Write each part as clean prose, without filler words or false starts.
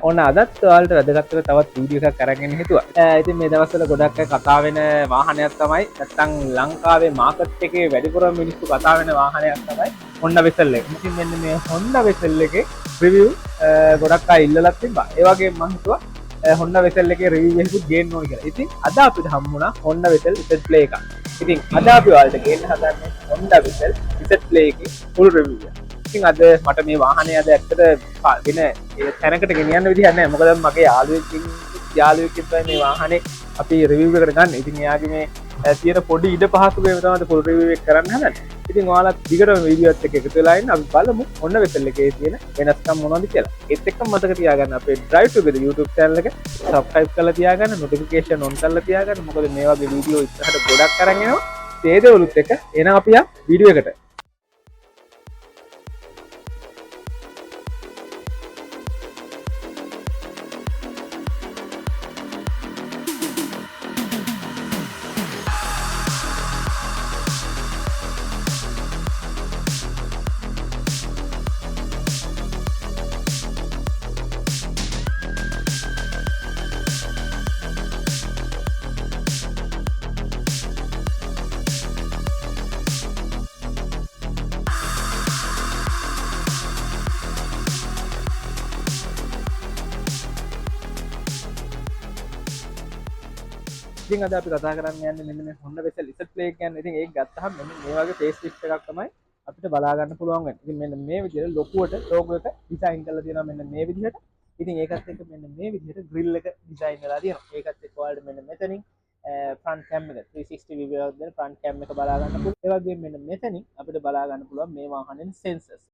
ඔන්න අදත් ඔයාලට වැදගත් වෙන තවත් වීඩියෝ එකක් අරන් එන්න හිතුවා. ඉතින් මේ දවස්වල ගොඩක් අය කතා වෙන වාහනයක් තමයි, නැත්තම් ලංකාවේ මාකට් එකේ වැඩිපුරම මිනිස්සු කතා වෙන වාහනයක් තමයි Honda Vezel එක. ඉතින් මෙන්න මේ Honda Vezel එකේ රිවිව් ගොඩක් අය ඉල්ලලා තිබ්බා. ඒ වගේම මං හිතුවා Honda Vezel එකේ රිවිව් එකකුත් ගේන්න ඕන කියලා. ඉතින් අද අපිට හම්බුණා Honda Vezel Z Play එකක්. ඉතින් අද අපි ඔයාලට ගේන්න හදන්නේ Honda Vezel Z Play එකේ ෆුල් රිවිව් එක. ඉතින් අද මට මේ වාහනේ අද ඇත්තට වෙන ඒ තැනකට ගෙනියන්න විදිහක් නැහැ. මොකද මගේ යාළුවෙක්ගෙන් තමයි මේ වාහනේ අපි රිවිව් එකට ගන්න. ඉතින් එයාගේ මේ තියෙන පොඩි ඉඩ පහසුකම තමයි අද ෆුල් රිවිව් එක කරන්න හදන්නේ. ඉතින් ඔයාලත් දිගටම වීඩියෝ එකත් එක්ක එකතු වෙලා ඉන්න. අපි බලමු Honda Vezel එකේ තියෙන වෙනස්කම් මොනවද කියලා. ඒත් එක්කම මතක තියාගන්න අපේ Drive Together YouTube channel එක subscribe කරලා තියාගන්න, notification on කරලා තියාගන්න. මොකද මේ වගේ වීඩියෝ ඉස්සරහට ගොඩක් අරන් එනවා. ඒ දේවලුත් එක්ක එහෙනම් අපි යමු වීඩියෝ එකට. ඉතින් අද අපි කතා කරන්න යන්නේ මෙන්න මේ Honda Vezel Z Play එක ගැන. ඉතින් ඒක ගත්තහම මෙන්න මේ වගේ ෆේස් ලිෆ්ට් එකක් තමයි අපිට බලා ගන්න පුළුවන් වෙන්නේ. ඉතින් මෙන්න මේ විදිහට ලොකුවට ලෝගෝ එක ඩිසයින් කරලා තියෙනවා මෙන්න මේ විදිහට. ඉතින් ඒකත් එක්ක මෙන්න මේ විදිහට ග්‍රිල් එක ඩිසයින් වෙලා තියෙනවා. ඒකත් එක්ක ඔයාලට මෙන්න මෙතනින් ෆ්‍රන්ට් කැම් එක 360 view එකක් දෙන ෆ්‍රන්ට් කැම් එක බලා ගන්න පුළුවන්. ඒ වගේම මෙන්න මෙතනින් අපිට බලා ගන්න පුළුවන් මේ වාහනේ සෙන්සර්ස්.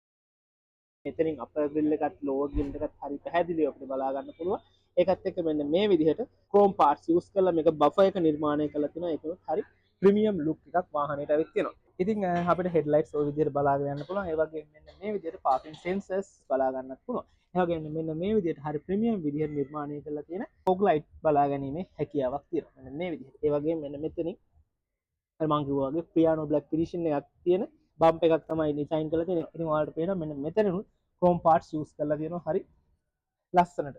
මෙතනින් අපර් ග්‍රිල් එකත් ලෝවර් ග්‍රිල් එකත් හරි පැහැදිලිව අපිට බලා ගන්න පුළුවන්. ඒකත් එක්ක මෙන්න මේ විදිහට ක්‍රෝම් පාර්ට්ස් යූස් කරලා මේක බෆර් එක නිර්මාණය කරලා තිනවා. ඒකත් හරි ප්‍රීමියම් ලුක් එකක් වාහනේට ඇවිත් තියෙනවා. ඉතින් අපිට හෙඩ්ලයිට්ස් ඔය විදිහට බලාගෙන යන්න පුළුවන්. ඒ වගේම මෙන්න මේ විදිහට පාර්කින් සෙන්සර්ස් බලා ගන්නත් පුළුවන්. ඒ වගේම මෙන්න මේ විදිහට හරි ප්‍රීමියම් විදිහට නිර්මාණය කරලා තියෙන ෆොග් ලයිට් බලා ගැනීමේ හැකියාවක් තියෙනවා. මෙන්න මේ විදිහට. ඒ වගේම මෙන්න මෙතනින් අර මං කිව්වා වගේ පියානෝ බ්ලැක් ෆිනිෂින් එකක් තියෙන බම්ප් එකක් තමයි ඩිසයින් කරලා තියෙන්නේ. ඉතින් ඔයාලට පේනවා මෙන්න මෙතනිනුත් ක්‍රෝම් පාර්ට්ස් යූස් කරලා තියෙනවා හරි ලස්සනට.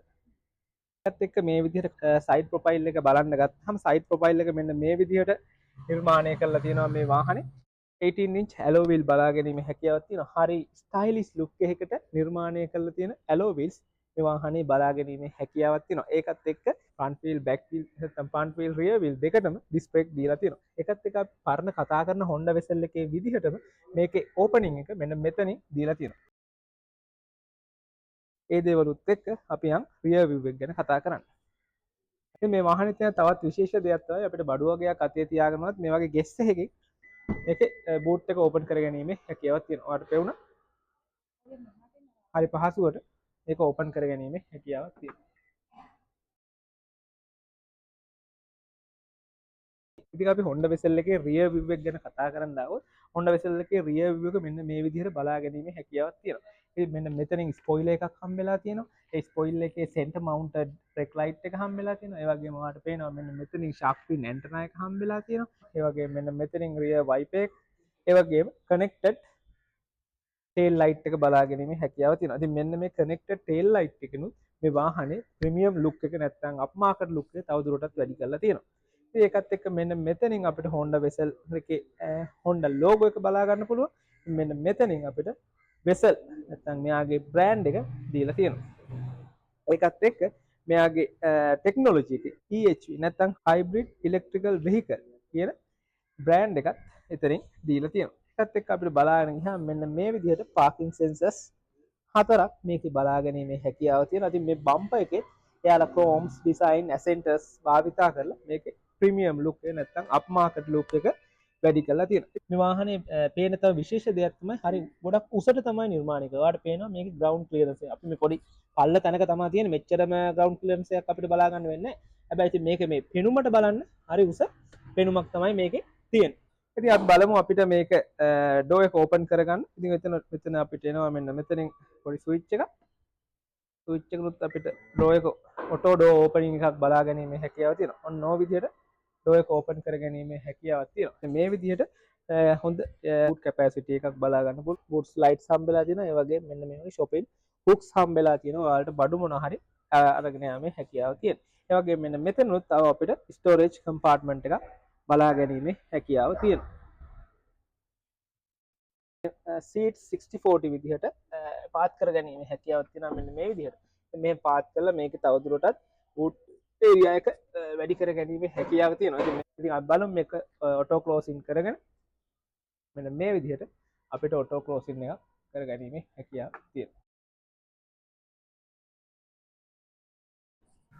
ඒකත් එක්ක මේ විදිහට සයිඩ් ප්‍රොෆයිල් එක බලන්න ගත්තාම සයිඩ් ප්‍රොෆයිල් එක මෙන්න මේ විදිහට නිර්මාණය කරලා තියෙනවා මේ වාහනේ. 18 inch alloy wheel බලා ගැනීමේ හැකියාවක් තියෙනවා. හරි ස්ටයිලිෂ් ලුක් එකකට නිර්මාණය කරලා තියෙන alloy wheels මේ වාහනේ බලා ගැනීමේ හැකියාවක් තියෙනවා. ඒකත් එක්ක ෆ්‍රන්ට් වීල්, බෑක් වීල්, නැත්නම් ෆ්‍රන්ට් වීල්, රියර් වීල් දෙකටම ඩිස්ක් බ්‍රේක් දීලා තියෙනවා. ඒකත් එක්ක අපි පරණ කතා කරන Honda Vezel එකේ විදිහටම මේකේ ඕපනින් එක මෙන්න මෙතනින් දීලා තියෙනවා. ඒ දේවලුත් එක්ක අපි යන් රියර් විව් එක ගැන කතා කරන්න. ඉතින් මේ වාහනේ තියෙන තවත් විශේෂ දෙයක් තමයි අපිට බඩු වගයක් අතේ තියාගෙනවත් මේ වගේ ගෙස් එකකින් මේකේ බූට් එක ඕපන් කරගැනීමේ හැකියාවක් තියෙනවා. ඔයාලට පෙවුණා? හරි පහසුවට මේක ඕපන් කරගැනීමේ හැකියාවක් තියෙනවා. ඉතින් අපි Honda Vezel එකේ රියර් විව් එක ගැන කතා කරන්න ආවොත් Honda Vezel එකේ රියර් විව් එක මෙන්න මේ විදිහට බලා ගැනීමේ හැකියාවක් තියෙනවා. ඉතින් මෙන්න මෙතනින් ස්පොයිලර් එකක් හම්බෙලා තියෙනවා. ඒ ස්පොයිලර් එකේ සෙන්ටර් මවුන්ටඩ් බ්‍රේක් ලයිට් එක හම්බෙලා තියෙනවා. ඒ වගේම ඔයාලට පේනවා මෙන්න මෙතනින් ෂාර්ක් ෆින් ඇන්ටනා එක හම්බෙලා තියෙනවා. ඒ වගේම මෙන්න මෙතනින් රියර් වයිපර් එක, ඒ වගේම කනෙක්ටඩ් ටේල් ලයිට් එක බලා ගැනීමේ හැකියාව තියෙනවා. ඉතින් මෙන්න මේ කනෙක්ටඩ් ටේල් ලයිට් එකනුත් මේ වාහනේ ප්‍රීමියම් ලුක් එක නැත්නම් අප් මාකට් ලුක් එක තවදුරටත් වැඩි කරලා තියෙනවා. ඉතින් ඒකත් එක්ක මෙන්න මෙතනින් අපිට Honda Vezel එකේ Honda logo එක බලා ගන්න පුළුවන්. මෙන්න මෙතනින් අපිට Vezel නැත්නම් මෙයාගේ බ්‍රෑන්ඩ් එක දීලා තියෙනවා. ඒකත් එක්ක මෙයාගේ ටෙක්නොලොජි එක EHV නැත්නම් හයිබ්‍රිඩ් ඉලෙක්ට්‍රිකල් වෙහිකල් කියන බ්‍රෑන්ඩ් එකත් එතනින් දීලා තියෙනවා. ඒකත් එක්ක අපිට බලාගෙන ගියාම මෙන්න මේ විදිහට පාර්කින් සෙන්සර්ස් හතරක් මේකේ බලා ගැනීමේ හැකියාව තියෙනවා. ඉතින් මේ බම්පර් එකේ එයාලා ක්‍රෝම්ස් ඩිසයින් ඇසෙන්ටර්ස් භාවිතා කරලා මේකේ ප්‍රීමියම් ලුක් එක නැත්නම් අප් මාකට් ලුක් එක වැඩි කරලා තියෙනවා. මේ වාහනේ පේන තව විශේෂ දෙයක් තමයි හරි ගොඩක් උසට තමයි නිර්මාණය කරන්නේ. ඔයාලට පේනවා මේකේ ග්‍රවුන්ඩ් ක්ලියරන්ස් එක. අපි මේ පොඩි පල්ල තැනක තමයි තියෙන්නේ. මෙච්චරම ග්‍රවුන්ඩ් ක්ලියරන්ස් එකක් අපිට බලා ගන්න වෙන්නේ නැහැ. හැබැයි ඉතින් මේක මේ පෙනුමට බලන්න හරි උස පෙනුමක් තමයි මේකේ තියෙන්නේ. ඉතින් අපි බලමු අපිට මේක ඩෝ එක ඕපන් කරගන්න. ඉතින් මෙතන අපිට එනවා මෙන්න මෙතනින් පොඩි ස්විච් එකක්. ස්විච් එකනොත් අපිට ඩෝ එක ඔටෝ ඩෝ ඕපනින් එකක් බලා ගැනීමේ හැකියාව තියෙනවා. ඔන්න ඔය විදිහට ඩෝ එක ඕපන් කරගැනීමේ හැකියාවක් තියෙනවා. ඉතින් මේ විදිහට හොඳ බූට් කැපැසිටි එකක් බලා ගන්න පුළුවන්. බූට් ස්ලයිඩ්ස් හම්බෙලා තියෙනවා. ඒ වගේම මෙන්න මේ වගේ ෂොපින් හුක්ස් හම්බෙලා තියෙනවා. ඔයාලට බඩු මොන හරි අරගෙන යාමේ හැකියාව තියෙනවා. ඒ වගේම මෙන්න මෙතනොත් තව අපිට ස්ටෝරේජ් කම්පාර්ට්මන්ට් එකක් බලා ගැනීමේ හැකියාව තියෙනවා. සීට් 60/40 විදිහට පාත් කර ගැනීමේ හැකියාවක් තියෙනවා මෙන්න මේ විදිහට. මේ පාත් කරලා මේක තවදුරටත් බූට් ඒරියා එක වැඩි කර ගැනීමේ හැකියාව තියෙනවා. ඉතින් අපි බලමු මේක ඔටෝ ක්ලෝසින් කරගෙන මෙන්න මේ විදිහට අපිට ඔටෝ ක්ලෝසින් එකක් කර ගැනීමේ හැකියාව තියෙනවා.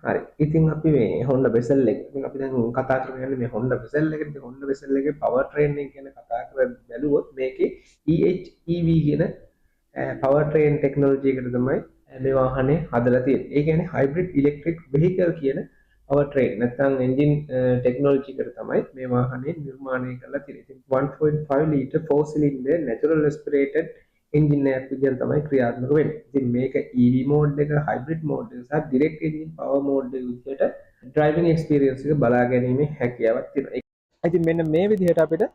හරි. ඉතින් අපි මේ Honda Vezel එක. ඉතින් අපි දැන් කතා කරගෙන යන්නේ මේ Honda Vezel එක. ඉතින් Honda Vezel එකේ පවර් ට්‍රේන් එක ගැන කතා කර බැලුවොත් මේකේ EHEV කියන පවර් ට්‍රේන් ටෙක්නොලොජි එකට තමයි මේ වාහනේ හදලා තියෙන්නේ. ඒ කියන්නේ හයිබ්‍රිඩ් ඉලෙක්ට්‍රික් වෙහිකල් කියන පවර් ට්‍රේන් නැත්නම් එන්ජින් ටෙක්නොලොජි එකට තමයි මේ වාහනේ නිර්මාණය කරලා තියෙන්නේ. ඉතින් 1.5 liter 4 cylinder natural aspirated engine එකක් විදිහට තමයි ක්‍රියාත්මක වෙන්නේ. ඉතින් මේක EV mode එක, හයිබ්‍රිඩ් මෝඩ් එක සහ ඩිරෙක්ට් එන්ජින් පවර් මෝඩ් එක විදිහට ඩ්‍රයිවිං එක්ස්පීරියන්ස් එක බලා ගැනීමේ හැකියාවක් තියෙනවා. ඉතින් මෙන්න මේ විදිහට අපිට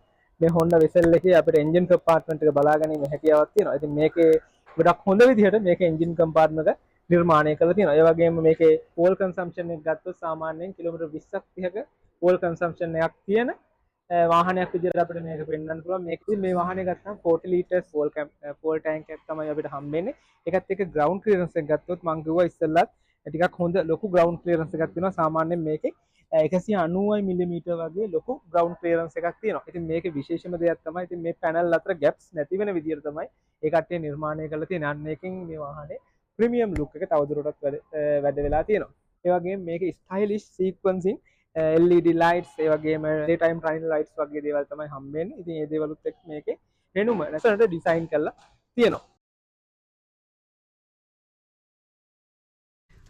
මේ Honda Vezel එකේ අපිට එන්ජින් කම්පාර්ට්මන්ට් එක බලා ගැනීමේ හැකියාවක් තියෙනවා. ඉතින් මේකේ ගොඩක් හොඳ විදිහට මේකේ එන්ජින් කම්පාර්ට්මන්ට් එක නිර්මාණය කරලා තියෙනවා. ඒ වගේම මේකේ ෆුවල් කන්සම්ප්ෂන් එක ගත්තොත් සාමාන්‍යයෙන් කිලෝමීටර් 20ක් 30ක ෆුවල් කන්සම්ප්ෂන් එකක් තියෙන වාහනයක් විදිහට අපිට මේක පෙන්වන්න පුළුවන්. මේක ඉතින් මේ වාහනේ ගත්තම 40 liters fuel tank එකක් තමයි අපිට හම්බෙන්නේ. ඒකත් එක්ක ග්‍රවුන්ඩ් ක්ලියරන්ස් එක ගත්තොත් මං කිව්වා ඉස්සෙල්ලත් ටිකක් හොඳ ලොකු ග්‍රවුන්ඩ් ක්ලියරන්ස් එකක් තියෙනවා. සාමාන්‍යයෙන් මේකේ 190 මිලිමීටර් වගේ ලොකු ග්‍රවුන්ඩ් ක්ලියරන්ස් එකක් තියෙනවා. ඉතින් මේකේ විශේෂම දෙයක් තමයි ඉතින් මේ පැනල් අතර ගැප්ස් නැති වෙන විදිහට තමයි ඒ කට්ටිය නිර්මාණය කරලා තියෙන්නේ. අන්න ඒකෙන් මේ වාහනේ ප්‍රීමියම් ලුක් එක තවදුරටත් වැඩ වෙලා තියෙනවා. ඒ වගේම මේකේ ස්ටයිලිෂ් සීක්වන්සින් LED lights, ඒ වගේම ඩේ ටයිම් රනින් ලයිට්ස් වගේ දේවල් තමයි හම්බෙන්නේ. ඉතින් මේ දේවලුත් එක්ක මේකේ වෙනුම ලස්සනට ඩිසයින් කරලා තියෙනවා.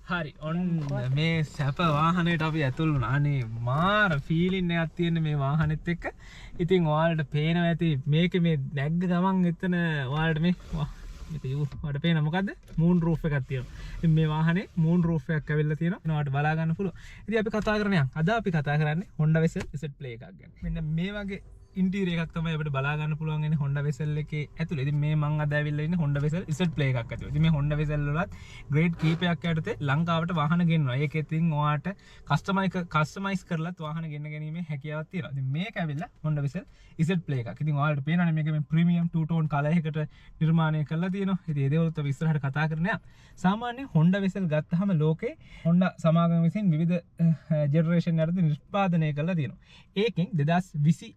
හරි, ඔන්න මේ සැප වාහනයට අපි ඇතුල් වුණා. අනේ මාර ෆීලින් එකක් තියෙන මේ වාහනේත් එක්ක. ඉතින් ඔයාලට පේනවා ඇති මේකේ මේ නැග්ග ගමන් එතන ඔයාලට මේ මේක ඔයාලට පේන මොකද්ද? මූන් රූෆ් එකක් තියෙනවා. ඉතින් මේ වාහනේ මූන් රූෆ් එකක් ඇවිල්ලා තියෙනවා. ඉතින් ඔයාලට බලා ගන්න පුළුවන්. ඉතින් අපි කතා කරන්නේ යන්. අද අපි කතා කරන්නේ Honda Vezel Z Play එකක් ගැන. මෙන්න මේ වගේ ඉන්ටීරියර් එකක් තමයි අපිට බලා ගන්න පුළුවන් වෙන්නේ Honda Vezel එකේ ඇතුලේ. ඉතින් මේ මං අද ඇවිල්ලා ඉන්නේ Honda Vezel Z Play එකක් ඇතුලේ. ඉතින් මේ Honda Vezel වලත් ග්‍රේඩ් කීපයක් යටතේ ලංකාවට වාහන ගෙන්වනවා. ඒකෙත් ඉතින් ඔයාට කස්ටමයිස් කරලත් වාහන ගෙන්න ගැනීමේ හැකියාවක් තියෙනවා. ඉතින් මේක ඇවිල්ලා Honda Vezel Z Play එකක්. ඉතින් ඔයාලට පේනවනේ මේක මේ ප්‍රීමියම් ටූ ටෝන් කලර් එකකට නිර්මාණය කරලා තියෙනවා. ඉතින් ඒ දේවලුත් අපි ඉස්සරහට කතා කරන යමු. සාමාන්‍යයෙන් Honda Vezel ගත්තහම ලෝකේ Honda සමාගම විසින් විවිධ ජෙනරේෂන් යටතේ නිෂ්පාදනය කරලා තියෙනවා. ඒකෙන් දෙදහස් විසි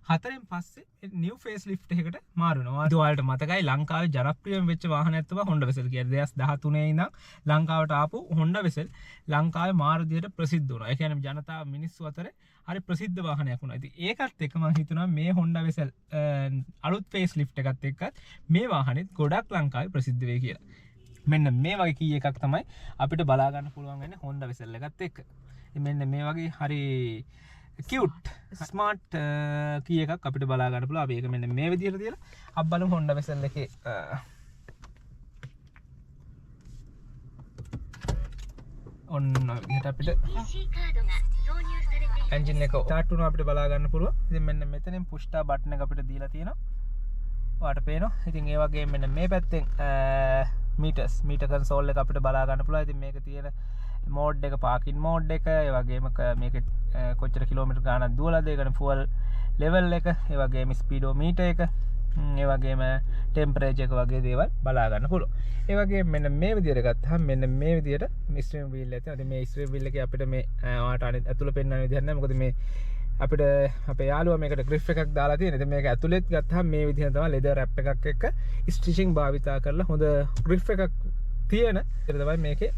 හතරෙන් පස්සේ නිව් ෆේස් ලිෆ්ට් එකකට මාරු වෙනවා. ඉතින් ඔයාලට මතකයි ලංකාවේ ජනප්‍රියම වෙච්ච වාහනයක් තමයි Honda Vezel කියන්නේ. දෙදහස් දහතුනේ ඉඳන් ලංකාවට ආපු Honda Vezel ලංකාවේ මාරු විදියට ප්‍රසිද්ධ වුණා. ඒ කියන්නේ ජනතාව මිනිස්සු අතරේ හරි ප්‍රසිද්ධ වාහනයක් වුණා. ඉතින් ඒකත් එක්ක මං හිතනවා මේ Honda Vezel අලුත් ෆේස් ලිෆ්ට් එකත් එක්කත් මේ වාහනේත් ගොඩක් ලංකාවේ ප්‍රසිද්ධ වෙයි කියලා. මෙන්න මේ වගේ කී එකක් තමයි අපිට බලා ගන්න පුළුවන් වෙන්නේ Honda Vezel එකත් එක්ක. ඉතින් මෙන්න මේ වගේ හරි කියුට් ස්මාර්ට් කී එකක් අපිට බලා ගන්න පුළුවන්. අපි ඒක මෙන්න මේ විදිහට තියලා අපි බලමු Honda Vezel එකේ ඔන්න ඔය විදිහට අපිට එන්ජින් එක ස්ටාර්ට් වුණා අපිට බලා ගන්න පුළුවන්. ඉතින් මෙන්න මෙතනින් පුෂ් ස්ටාර්ට් බටන් එක අපිට දීලා තියෙනවා. ඔයාලට පේනවා. ඉතින් ඒ වගේම මෙන්න මේ පැත්තෙන් මීටර් කන්සෝල් එක අපිට බලා ගන්න පුළුවන්. ඉතින් මේක තියෙන මෝඩ් එක පාකින් මෝඩ් එක, ඒ වගේම මේක කොච්චර කිලෝමීටර් ගාණක් දුවලාද, ඒ කියන්නේ ෆුවල් ලෙවල් එක, ඒ වගේම ස්පීඩෝමීටර් එක, ඒ වගේම ටෙම්පරේචර් එක වගේ දේවල් බලා ගන්න පුළුවන්. ඒ වගේම මෙන්න මේ විදියට ගත්තාම මෙන්න මේ විදියට ස්ටියරින් වීල් එක තියෙනවා. ඉතින් මේ ස්ටියරින් වීල් එකේ අපිට මේ ඔයාලට අනිත් ඇතුළ පෙන්වන්න විදිහක් නැහැ. මොකද මේ අපිට අපේ යාළුවා මේකට ග්‍රිප් එකක් දාලා තියෙන. ඉතින් මේක ඇතුළෙත් ගත්තාම මේ විදිහට තමයි ලෙදර් රැප් එකක් එක්ක ස්ටිචින් භාවිතා කරලා හොඳ ග්‍රිප් එකක් තියෙන. ඒක තමයි මේකේ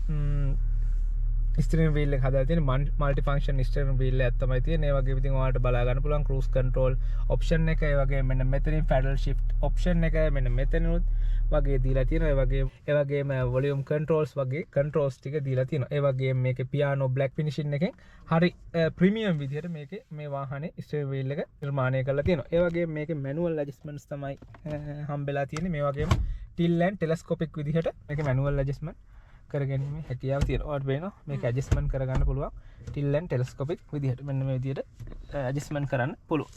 ස්ටියරින් වීල් එක හදලා තියෙන්නේ. මල්ටි ෆන්ක්ෂන් ස්ටියරින් වීල් එකක් තමයි තියෙන්නේ. ඒ වගේම ඉතින් ඔයාලට බලා ගන්න පුළුවන් ක්‍රූස් කන්ට්‍රෝල් ඔප්ෂන් එක, ඒ වගේම මෙන්න මෙතනින් පැඩල් ෂිෆ්ට් ඔප්ෂන් එක මෙන්න මෙතනිනුත් වගේ දීලා තියෙනවා. ඒ වගේම වොලියුම් කන්ට්‍රෝල්ස් වගේ කන්ට්‍රෝල්ස් ටික දීලා තියෙනවා. ඒ වගේම මේකේ පියානෝ බ්ලැක් ෆිනිෂින් එකෙන් හරි ප්‍රීමියම් විදිහට මේකේ මේ වාහනේ ස්ටියරින් වීල් එක නිර්මාණය කරලා තියෙනවා. ඒ වගේම මේකේ මැනුවල් ඇඩ්ජස්ට්මන්ට්ස් තමයි හම්බෙලා තියෙන්නේ. මේ වගේම ටිල් ඇන්ඩ් ටෙලස්කෝපික් විදිහට මේකේ මැනුවල් ඇඩ්ජස්ට්මන්ට් කරගැනීමේ හැකියාව තියෙනවා. ඔයාලට පේනවා මේක ඇඩ්ජස්ට්මන්ට් කරගන්න පුළුවන් ටිල් ඇන්ඩ් ටෙලස්කෝපික් විදිහට. මෙන්න මේ විදිහට ඇඩ්ජස්ට්මන්ට් කරන්න පුළුවන්.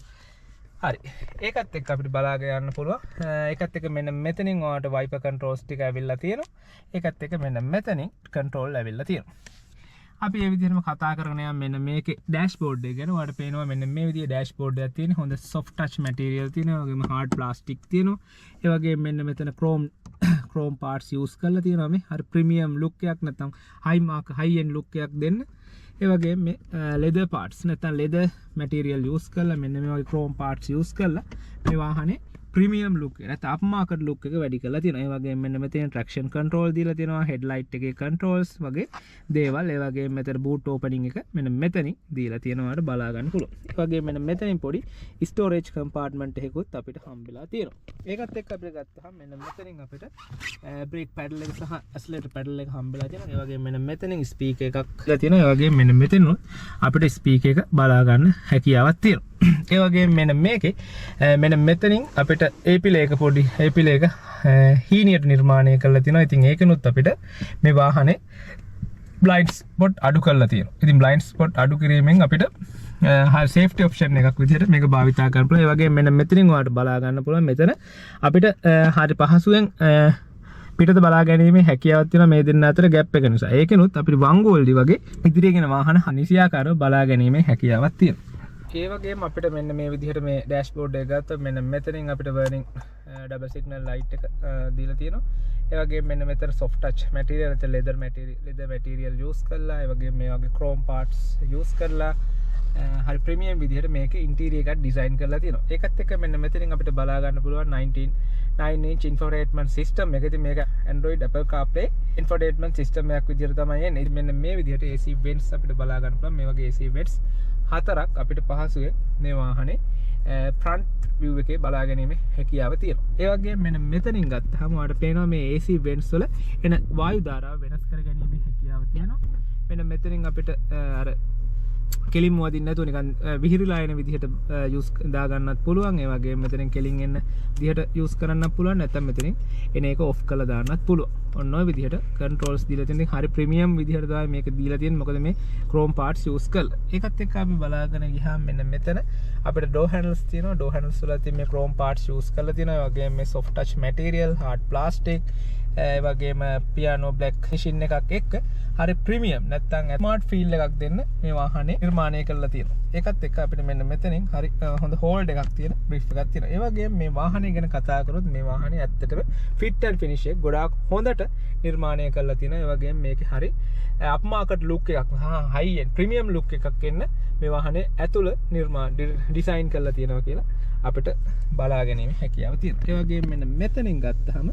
හරි, ඒකත් එක්ක අපිට බලාගෙන යන්න පුළුවන්. ඒකත් එක්ක මෙන්න මෙතනින් ඔයාලට වයිපර් කන්ට්‍රෝල්ස් ටික ඇවිල්ලා තියෙනවා. ඒකත් එක්ක මෙන්න මෙතනින් කන්ට්‍රෝල් ඇවිල්ලා තියෙනවා. අපි ඒ විදිහටම කතා කරගෙන යමු මෙන්න මේකේ ඩෑෂ්බෝඩ් එක ගැන. ඔයාලට පේනවා මෙන්න මේ විදිහේ ඩෑෂ්බෝඩ් එකක් තියෙන. හොඳ සොෆ්ට් ටච් මැටීරියල් තියෙනවා. ඒ වගේම හાર્ඩ් ප්ලාස්ටික් තියෙනවා. ඒ වගේම මෙන්න මෙතන ක්‍රෝම් ක්‍රෝම් පාර්ට්ස් යූස් කරලා තියෙනවා. මේ හරි ප්‍රීමියම් ලුක් එකක් නැත්නම් හයි මාක් හයි එන්ඩ් ලුක් එකක් දෙන්න. ඒ වගේම මේ ලෙදර් පාර්ට්ස් නැත්නම් ලෙදර් මැටීරියල් යූස් කරලා, මෙන්න මේ වගේ ක්‍රෝම් පාර්ට්ස් යූස් කරලා මේ වාහනේ ප්‍රීමියම් ලුක් එක නැත්නම් අප් මාකට් ලුක් එක වැඩි කරලා තියෙනවා. ඒ වගේම මෙන්න මෙතන ට්‍රැක්ෂන් කන්ට්‍රෝල් දීලා තියෙනවා, හෙඩ්ලයිට් එකේ කන්ට්‍රෝල්ස් වගේ දේවල්. ඒ වගේම මෙතන බූට් ඕපනින් එක මෙන්න මෙතනින් දීලා තියෙනවා, ඔයාලට බලා ගන්න පුළුවන්. ඒ වගේම මෙන්න මෙතනින් පොඩි ස්ටෝරේජ් කම්පාර්ට්මන්ට් එකකුත් අපිට හම්බෙලා තියෙනවා. ඒකත් එක්ක අපිට ගත්තහම මෙන්න මෙතනින් අපිට බ්‍රේක් පැඩල් එක සහ ඇක්සලරේටර් පැඩල් එක හම්බෙලා තියෙනවා. ඒ වගේම මෙන්න මෙතනින් ස්පීකර් එකක් දීලා තියෙනවා. ඒ වගේම මෙන්න මෙතනින් අපිට ස්පීකර් එක බලා ගන්න හැකියාවක් තියෙනවා. ඒ වගේම මෙන්න මේකේ මෙන්න මෙතනින් අපිට ඒ පිලර් එක, පොඩි ඒ පිලර් එක හීනියට නිර්මාණය කරලා තියෙනවා. ඉතින් ඒකනුත් අපිට මේ වාහනේ බ්ලයින්ඩ් ස්පොට් අඩු කරලා තියෙනවා. ඉතින් බ්ලයින්ඩ් ස්පොට් අඩු කිරීමෙන් අපිට හරි සේෆ්ටි ඔප්ෂන් එකක් විදිහට මේක භාවිතා කරන්න පුළුවන්. ඒ වගේම මෙන්න මෙතනින් ඔයාලට බලා ගන්න පුළුවන් මෙතන අපිට හරි පහසුවෙන් පිටත බලා ගැනීමේ හැකියාවක් තියෙනවා මේ දෙන්න අතර ගැප් එක නිසා. ඒකෙනුත් අපිට වංගුවලදී වගේ ඉදිරියේ ගෙන වාහන නිසියාකාරව බලා ගැනීමේ හැකියාවක් තියෙනවා. ඒ වගේම අපිට මෙන්න මේ විදිහට මේ ඩෑෂ්බෝඩ් එක ගත්තොත් මෙන්න මෙතනින් අපිට වර්නින් ඩබල් සිග්නල් ලයිට් එක දීලා තියෙනවා. ඒ වගේම මෙන්න මෙතන සොෆ්ට් ටච් මැටීරියල් නැත්නම් ලෙදර් මැටීරියල් යූස් කරලා, ඒ වගේම මේ වගේ ක්‍රෝම් පාර්ට්ස් යූස් කරලා හරි ප්‍රීමියම් විදිහට මේක ඉන්ටීරියර් එකක් ඩිසයින් කරලා තියෙනවා. ඒකත් එක්ක මෙන්න මෙතනින් අපිට බලා ගන්න පුළුවන් 19 9 inch infotainment system එක. ඉතින් මේක Android, Apple CarPlay infotainment system එකක් විදිහට තමයි එන්නේ. ඉතින් මෙන්න මේ විදිහට AC vents අපිට බලා ගන්න පුළුවන්. මේ වගේ AC vents හතරක් අපිට පහසුවෙන් මේ වාහනේ ෆ්‍රන්ට් විව් එකේ බලා ගැනීමේ හැකියාව තියෙනවා. ඒ වගේම මෙන්න මෙතනින් ගත්තාම ඔයාලට පේනවා මේ AC vents වල එන වායු ධාරාව වෙනස් කර ගැනීමේ හැකියාව තියෙනවා. මෙන්න මෙතනින් අපිට අර කෙලින්ම වදින්න නැතුව නිකන් විහිරිලා එන විදිහට යූස් දාගන්නත් පුළුවන්. ඒ වගේම මෙතනින් කෙලින් එන්න විදිහට යූස් කරන්නත් පුළුවන්. නැත්නම් මෙතනින් එන එක ඔෆ් කරලා දාන්නත් පුළුවන්. ඔන්න ඔය විදිහට කන්ට්‍රෝල්ස් දීලා තියෙන ඉතින් හරි ප්‍රීමියම් විදිහට තමයි මේක දීලා තියෙන්නේ. මොකද මේ ක්‍රෝම් පාර්ට්ස් යූස් කරලා. ඒකත් එක්ක අපි බලාගෙන ගියාම මෙන්න මෙතන අපිට ඩෝර් හැන්ඩල්ස් තියෙනවා. ඩෝර් හැන්ඩල්ස් වල තියෙන මේ ක්‍රෝම් පාර්ට්ස් යූස් කරලා තියෙනවා. ඒ වගේම මේ soft touch material, hard plastic, ඒ වගේම පියානෝ බ්ලැක් ෆිනිෂින් එකක් එක්ක හරි ප්‍රීමියම් නැත්නම් ස්මාර්ට් ෆීල් එකක් දෙන්න මේ වාහනේ නිර්මාණය කරලා තියෙනවා. ඒකත් එක්ක අපිට මෙන්න මෙතනින් හරි හොඳ හෝල්ඩ් එකක් තියෙන ග්‍රිප් එකක් තියෙනවා. ඒ වගේම මේ වාහනේ ගැන කතා කරොත් මේ වාහනේ ඇත්තටම ෆිට් ඇන්ඩ් ෆිනිෂ් එක ගොඩාක් හොඳට නිර්මාණය කරලා තියෙනවා. ඒ වගේම මේකේ හරි අප්මාකට් ලුක් එකක්, හයි එන්ඩ් ප්‍රීමියම් ලුක් එකක් එන්න මේ වාහනේ ඇතුළ නිර්මාණ ඩිසයින් කරලා තියෙනවා කියලා අපිට බලා ගැනීමේ හැකියාව තියෙනවා. ඒ වගේම මෙන්න මෙතනින් ගත්තහම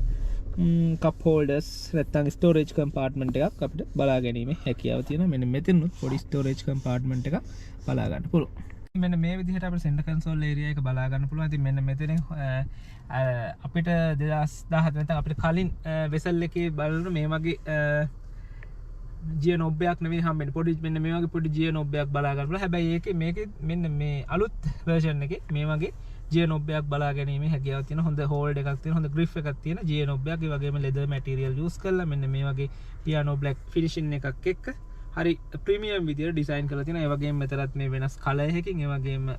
කප් හෝල්ඩර්ස් නැත්නම් ස්ටෝරේජ් කම්පාර්ට්මන්ට් එකක් අපිට බලා ගැනීමේ හැකියාව තියෙනවා. මෙන්න මෙතනුත් පොඩි ස්ටෝරේජ් කම්පාර්ට්මන්ට් එකක් බලා ගන්න පුළුවන්. මෙන්න මේ විදිහට අපිට සෙන්ටර් කන්සෝල් ඒරියා එක බලා ගන්න පුළුවන්. ඉතින් මෙන්න මෙතනින් අපිට 2017 නැත්නම් අපිට කලින් වෙසල් එකේ බලන මේ වගේ ජියර් නොබ් එකක් නෙවෙයි හම්බෙන්නේ. පොඩි මෙන්න මේ වගේ පොඩි ජියර් නොබ් එකක් බලා ගන්න පුළුවන්. හැබැයි ඒකේ මේකේ මෙන්න මේ අලුත් වර්ෂන් එකේ මේ වගේ ජියර් නොබ් එකක් බලා ගැනීමේ හැකියාවක් තියෙන, හොඳ හෝල්ඩ් එකක් තියෙන, හොඳ ග්‍රිප් එකක් තියෙන ජියර් නොබ් එකක්. ඒ වගේම ලෙදර් මැටීරියල් යූස් කරලා මෙන්න මේ වගේ පියානෝ බ්ලැක් ෆිනිෂින් එකක් එක්ක හරි ප්‍රීමියම් විදියට ඩිසයින් කරලා තියෙනවා. ඒ වගේම මෙතනත් මේ වෙනස් කලර් එකකින්, ඒ වගේම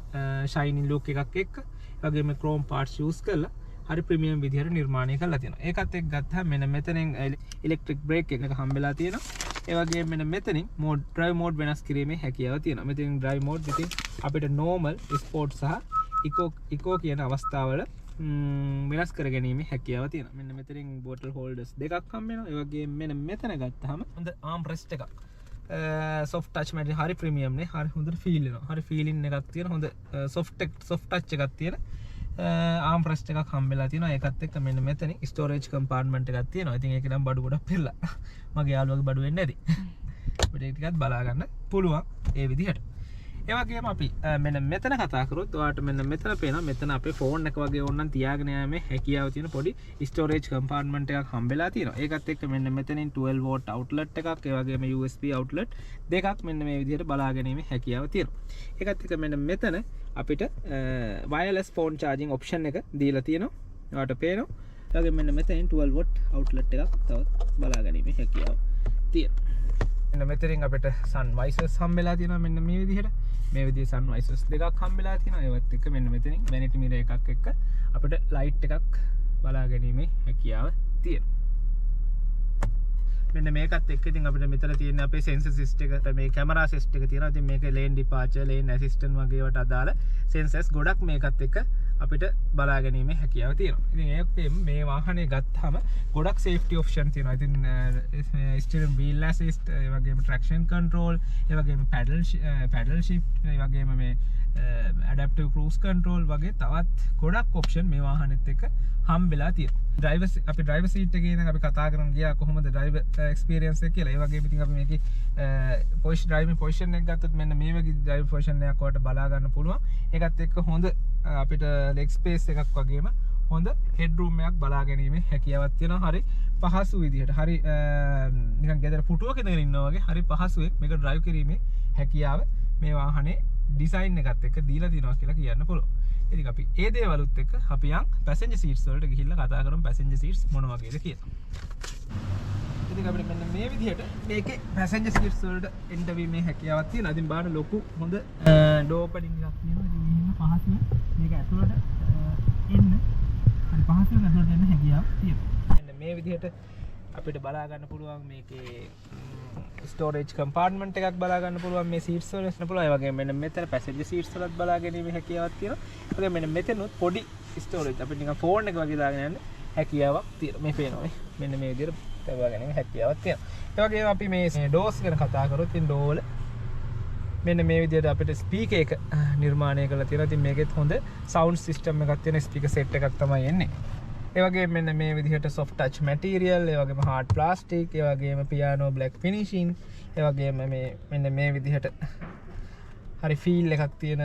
ෂයිනින් ලුක් එකක් එක්ක, ඒ වගේම ක්‍රෝම් පාර්ට්ස් යූස් කරලා හරි ප්‍රීමියම් විදියට නිර්මාණය කරලා තියෙනවා. ඒකත් එක්ක ගත්තාම මෙන්න මෙතනින් ඉලෙක්ට්‍රික් බ්‍රේක් එකක හම්බෙලා තියෙනවා. ඒ වගේම මෙන්න මෙතනින් ඩ්‍රයිව් මෝඩ් වෙනස් කිරීමේ හැකියාව තියෙනවා. මෙතනින් ඩ්‍රයිව් මෝඩ් ඉතින් අපිට නෝමල්, ස්පෝර්ට් සහ ඉකෝ කියන අවස්ථාවල වෙනස් කර ගැනීමේ හැකියාව තියෙනවා. මෙන්න මෙතනින් බෝටල් හෝල්ඩර්ස් දෙකක් හම්බ වෙනවා. ඒ වගේම මෙන්න මෙතන ගත්තාම හොඳ ආම් රෙස්ට් එකක්. සොෆ්ට් ටච් මැටීරියල් හරි ප්‍රීමියම් නේ. හරි හොඳට ෆීල් වෙනවා. හරි ෆීලින් එකක් තියෙන හොඳ සොෆ්ට් ටච් එකක් තියෙන ආම් රෙස්ට් එකක් හම්බෙලා තියෙනවා. ඒකත් එක්ක මෙන්න මෙතනින් ස්ටෝරේජ් කම්පාර්ට්මන්ට් එකක් තියෙනවා. ඉතින් ඒක නම් බඩු ගොඩක් පෙරලා මගේ යාළුවගේ බඩු වෙන්නේ නැති. අපිට ඒක ටිකත් බලා ගන්න පුළුවන් ඒ විදිහට. ඒ වගේම අපි මෙන්න මෙතන කතා කරොත් ඔයාලට මෙන්න මෙතන පේනවා මෙතන අපේ ෆෝන් එක වගේ ඕනනම් තියාගෙන යෑමේ හැකියාව තියෙන පොඩි ස්ටෝරේජ් කම්පාර්ට්මන්ට් එකක් හම්බෙලා තියෙනවා. ඒකත් එක්ක මෙන්න මෙතනින් 12 වෝල්ට් අවුට්ලට් එකක්, ඒ වගේම USB outlet දෙකක් මෙන්න මේ විදිහට බලා ගැනීමේ හැකියාව තියෙනවා. ඒකත් එක්ක මෙන්න මෙතන අපිට වයර්ලස් ෆෝන් චාර්ජින් ඔප්ෂන් එක දීලා තියෙනවා. ඔයාලට පේනවා. ඒ වගේම මෙන්න මෙතනින් 12 වෝල්ට් අවුට්ලට් එකක් තවත් බලා ගැනීමේ හැකියාව තියෙනවා. මෙන්න මෙතනින් අපිට සන් වයිසර්ස් හම්බෙලා තියෙනවා. මෙන්න මේ විදිහට, මේ විදිහේ සන් වයිසර්ස් දෙකක් හම්බෙලා තියෙනවා. ඒවත් එක්ක මෙන්න මෙතනින් වැනිටි මිරර් එකක් එක්ක අපිට ලයිට් එකක් බලා ගැනීමේ හැකියාව තියෙනවා. මෙන්න මේකත් එක්ක ඉතින් අපිට මෙතන තියෙන අපේ සෙන්සර් සිස්ටම් එක, මේ කැමරා සිස්ටම් එක තියෙනවා. ඉතින් මේක ලේන් ඩිපාචර්, ලේන් ඇසිස්ටන්ට් වගේ ඒවාට අදාළ සෙන්සර්ස් ගොඩක් මේකත් එක්ක අපිට බලා ගැනීමේ හැකියාව තියෙනවා. ඉතින් ඒකෙන් මේ වාහනේ ගත්තාම ගොඩක් සේෆ්ටි ඔප්ෂන් තියෙනවා. ඉතින් ස්ටියරින් වීල් ඇසිස්ට්, ඒ වගේම ට්‍රැක්ෂන් කන්ට්‍රෝල්, ඒ වගේම පැඩල් ෂිෆ්ට්, ඒ වගේම මේ ඇඩැප්ටිව් ක්‍රූස් කන්ට්‍රෝල් වගේ තවත් ගොඩක් ඔප්ෂන් මේ වාහනේත් එක්ක හම්බෙලා තියෙනවා. අපි ඩ්‍රයිවර් සීට් එකේ ඉඳන් අපි කතා කරන් ගියා කොහොමද ඩ්‍රයිවර් එක්ස්පීරියන්ස් එක කියලා. ඒ වගේම ඉතින් අපි මේකේ ඩ්‍රයිවිං පොසිෂන් එක ගත්තොත් මෙන්න මේ වගේ ඩ්‍රයිව් පොසිෂන් එකක් ඔයාලට බලා ගන්න පුළුවන්. ඒකත් එක්ක හොඳ අපිට ලෙග් ස්පේස් එකක් වගේම හොඳ හෙඩ් රූම් එකක් බලා ගැනීමේ හැකියාවක් තියෙනවා. හරි පහසු විදිහට, හරි නිකන් ගෙදර පුටුවක ඉඳගෙන ඉන්නවා වගේ හරි පහසුවෙන් මේක ඩ්‍රයිව් කිරීමේ හැකියාව මේ වාහනේ ඩිසයින් එකත් එක්ක දීලා තියෙනවා කියලා කියන්න පුළුවන්. ඉතින් අපි ඒ දේවලුත් එක්ක අපි යන් පැසෙන්ජර් සීට්ස් වලට ගිහිල්ලා කතා කරමු පැසෙන්ජර් සීට්ස් මොන වගේද කියලා. ඉතින් අපිට මෙන්න මේ විදිහට මේකේ පැසෙන්ජර් සීට්ස් වලට එන්ටර් වීමේ හැකියාවක් තියෙනවා. ඉතින් බලන්න ලොකු හොඳ ඩෝර් ඕපනින් එකක් තියෙනවා. ඉතින් මෙහෙම පහසුවෙන් මේක ඇතුළට එන්න, හරි පහසුවෙන් ඇතුළට එන්න හැකියාවක් තියෙනවා. මෙන්න මේ විදිහට අපිට බලා ගන්න පුළුවන් මේකේ ස්ටෝරේජ් කම්පාර්ට්මන්ට් එකක් බලා ගන්න පුළුවන් මේ සීට්ස් වල එන්න පුළුවන්. ඒ වගේම මෙන්න මෙතන පැසෙන්ජර් සීට්ස් වලත් බලා ගැනීමේ හැකියාවක් තියෙනවා. ඒ වගේම මෙන්න මෙතනුත් පොඩි ස්ටෝරේජ් අපිට නිකන් ෆෝන් එක වගේ දාගෙන යන්න හැකියාවක් තියෙනවා. මේ පේනවා නේ. මෙන්න මේ විදිහට තබා ගැනීමේ හැකියාවක් තියෙනවා. ඒ වගේම අපි මේ ඩෝස් ගැන කතා කරොත් ඉතින් ඩෝ වල මෙන්න මේ විදිහට අපිට ස්පීකර් එක නිර්මාණය කරලා තියෙනවා. ඉතින් මේකෙත් හොඳ සවුන්ඩ් සිස්ටම් එකක් තියෙන ස්පීකර් සෙට් එකක් තමයි එන්නේ. ඒ වගේම මෙන්න මේ විදිහට soft touch material, ඒ වගේම hard plastic, ඒ වගේම piano black finishing, ඒ වගේම මේ මෙන්න මේ විදිහට හරි ෆීල් එකක් තියෙන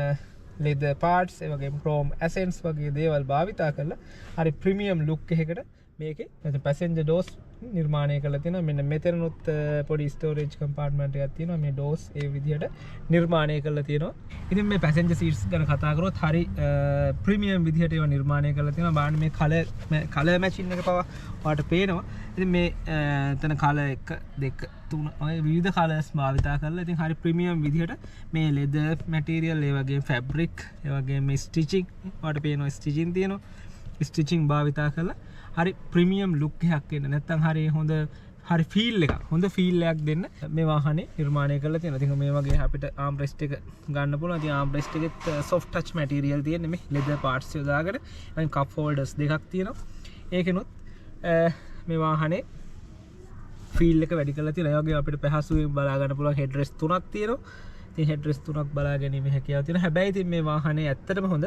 leather parts, ඒ වගේම chrome accents වගේ දේවල් භාවිතා කරලා හරි ප්‍රීමියම් ලුක් එකකට මේකේ නැත්නම් පැසෙන්ජර් ඩෝස් නිර්මාණය කරලා තියෙනවා. මෙන්න මෙතනනුත් පොඩි ස්ටෝරේජ් කම්පාර්ට්මන්ට් එකක් තියෙනවා. මේ ඩෝස් ඒ විදිහට නිර්මාණය කරලා තියෙනවා. ඉතින් මේ පැසෙන්ජර් සීට්ස් ගැන කතා කරොත් හරි ප්‍රීමියම් විදිහට ඒවා නිර්මාණය කරලා තියෙනවා. බලන්න මේ කලර් මැචින් එක පවා ඔයාලට පේනවා. ඉතින් මේ එතන කලර් 1, 2, 3 ඔය විවිධ කලර්ස් භාවිතා කරලා ඉතින් හරි ප්‍රීමියම් විදිහට මේ ලෙදර් මැටීරියල්, ඒ වගේම ෆැබ්‍රික්, ඒ වගේම මේ ස්ටිචින් ඔයාලට පේනවා ස්ටිචින් තියෙනවා. ස්ටිචින් භාවිතා කරලා හරි ප්‍රීමියම් ලුක් එකක් එන්න, නැත්නම් හරි හොඳ හරි ෆීල් එකක්, හොඳ ෆීල් එකක් දෙන්න මේ වාහනේ නිර්මාණය කරලා තියෙනවා. ඉතින් මේ වගේ අපිට ආම් රෙස්ට් එක ගන්න පුළුවන්. ඉතින් ආම් රෙස්ට් එකෙත් සොෆ්ට් ටච් මැටීරියල් තියෙන්නේ මේ ලෙදර් පාර්ට්ස් යොදාගෙන. ඉතින් කප් හෝල්ඩර්ස් දෙකක් තියෙනවා. ඒකෙනුත් මේ වාහනේ ෆීල් එක වැඩි කරලා තියෙනවා. ඒ වගේම අපිට පහසුවෙන් බලා ගන්න පුළුවන් හෙඩ් රෙස්ට් තුනක් තියෙනවා. ඉතින් හෙඩ් රෙස්ට් තුනක් බලා ගැනීමේ හැකියාව තියෙනවා. හැබැයි ඉතින් මේ වාහනේ ඇත්තටම හොඳ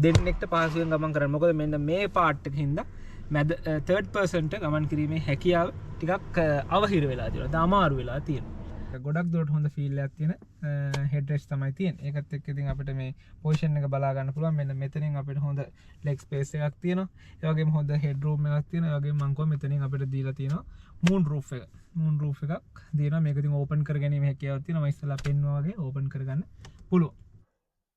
දෙන්නෙක්ට පහසුවෙන් ගමන් කරන්න. මොකද මෙන්න මේ පාර්ට් එක හින්දා මැද තර්ඩ් පර්සන්ට ගමන් කිරීමේ හැකියාව ටිකක් අවහිර වෙලා තියෙනවා. තාම අමාරු වෙලා තියෙනවා. ගොඩක් දුරට හොඳ ෆීල් එකක් තියෙන හෙඩ් රෙස්ට් තමයි තියෙන්නේ. ඒකත් එක්ක ඉතින් අපිට මේ පොසිෂන් එක බලා ගන්න පුළුවන්. මෙන්න මෙතනින් අපිට හොඳ ලෙග් ස්පේස් එකක් තියෙනවා. ඒ වගේම හොඳ හෙඩ් රූම් එකක් තියෙනවා. ඒ වගේම මං කිව්වා මෙතනින් අපිට දීලා තියෙනවා මූන් රූෆ් එක. මූන් රූෆ් එකක් තියෙනවා. මේක ඉතින් ඕපන් කර ගැනීම හැකියාවක් තියෙනවා. මම ඉස්සෙල්ලා පෙන්නුවා වගේ ඕපන් කරගන්න පුළුවන්.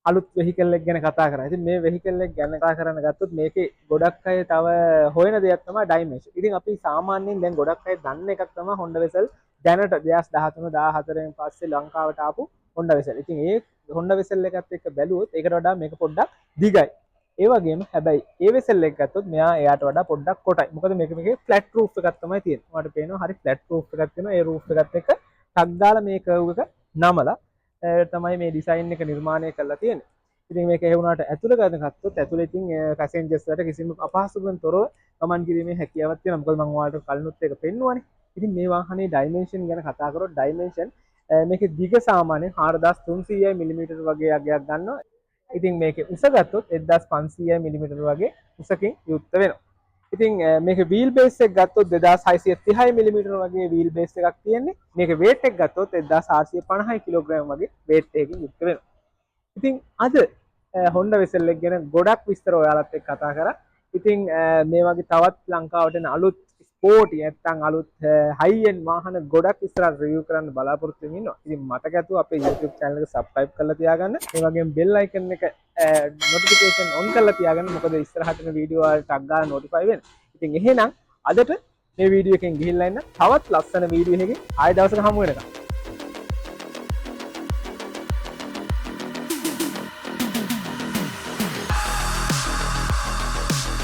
අලුත් වෙහිකල් එක ගැන කතා කරා. ඉතින් මේ වෙහිකල් එක ගැන කතා කරන්න ගත්තොත් මේකේ ගොඩක් අය තව හොයන දෙයක් තමයි ඩයිමෙන්ෂන්. ඉතින් අපි සාමාන්‍යයෙන් දැන් ගොඩක් අය දන්න එකක් තමයි Honda Vezel දැනට 2013 14 පස්සේ ලංකාවට ආපු Honda Vezel. ඉතින් ඒ Honda Vezel එකත් එක්ක බැලුවොත් ඒකට වඩා මේක පොඩ්ඩක් දිගයි. ඒ වගේම හැබැයි ඒ Vezel එක ගත්තොත් මෙයා එයාට වඩා පොඩ්ඩක් කොටයි. මොකද මේකේ ෆ්ලැට් රූෆ් එකක් තමයි තියෙන්නේ. ඔයාලට පේනවා හරි ෆ්ලැට් රූෆ් එකක් තියෙනවා. ඒ රූෆ් එකත් එක්ක ටක් දාලා මේ කර්ව් එක නමලා තමයි මේ ඩිසයින් එක නිර්මාණය කරලා තියෙන්නේ. ඉතින් මේක ඒ වුණාට ඇතුළ ගන්න ගත්තොත් ඇතුළේ ඉතින් පැසෙන්ජර්ස් වලට කිසිම අපහසුකම් තොරව ගමන් කිරීමේ හැකියාවක් තියෙනවා. මොකද මම ඔයාලට කලිනුත් ඒක පෙන්නුවානේ. ඉතින් මේ වාහනේ ඩයිමෙන්ෂන් ගැන කතා කරොත් ඩයිමෙන්ෂන් මේකේ දිග සාමාන්‍යයෙන් 4300 මිලිමීටර් වගේ අගයක් ගන්නවා. ඉතින් මේකේ උස ගත්තොත් 1500 මිලිමීටර් වගේ උසකින් යුක්ත වෙනවා. ඉතින් මේකේ වීල් බේස් එක ගත්තොත් 2630 මිලිමීටර් වගේ වීල් බේස් එකක් තියෙන්නේ. මේකේ වේට් එක ගත්තොත් 1450 කිලෝග්‍රෑම් වගේ වේට් එකකින් යුක්ත වෙනවා. ඉතින් අද Honda Vezel එක ගැන ගොඩක් විස්තර ඔයාලත් එක්ක කතා කරා. ඉතින් මේ වගේ තවත් ලංකාවට එන අලුත් ස්පෝටි නැත්තම් අලුත් හයි එන්ඩ් වාහන ගොඩක් ඉස්සරහට රිවිව් කරන්න බලාපොරොත්තු වෙමින් ඉන්නවා. ඉතින් මතක ඇතුව අපේ YouTube channel එක subscribe කරලා තියාගන්න. ඒ වගේම bell icon එක notification on කරලා තියාගන්න. මොකද ඉස්සරහට එන වීඩියෝ වලට ටක් ගාලා notify වෙන්න. ඉතින් එහෙනම් අදට මේ වීඩියෝ එකෙන් ගිහිල්ලා ඉන්න. තවත් ලස්සන වීඩියෝ එකකින් ආයෙ දවසක හමු වෙනකම්.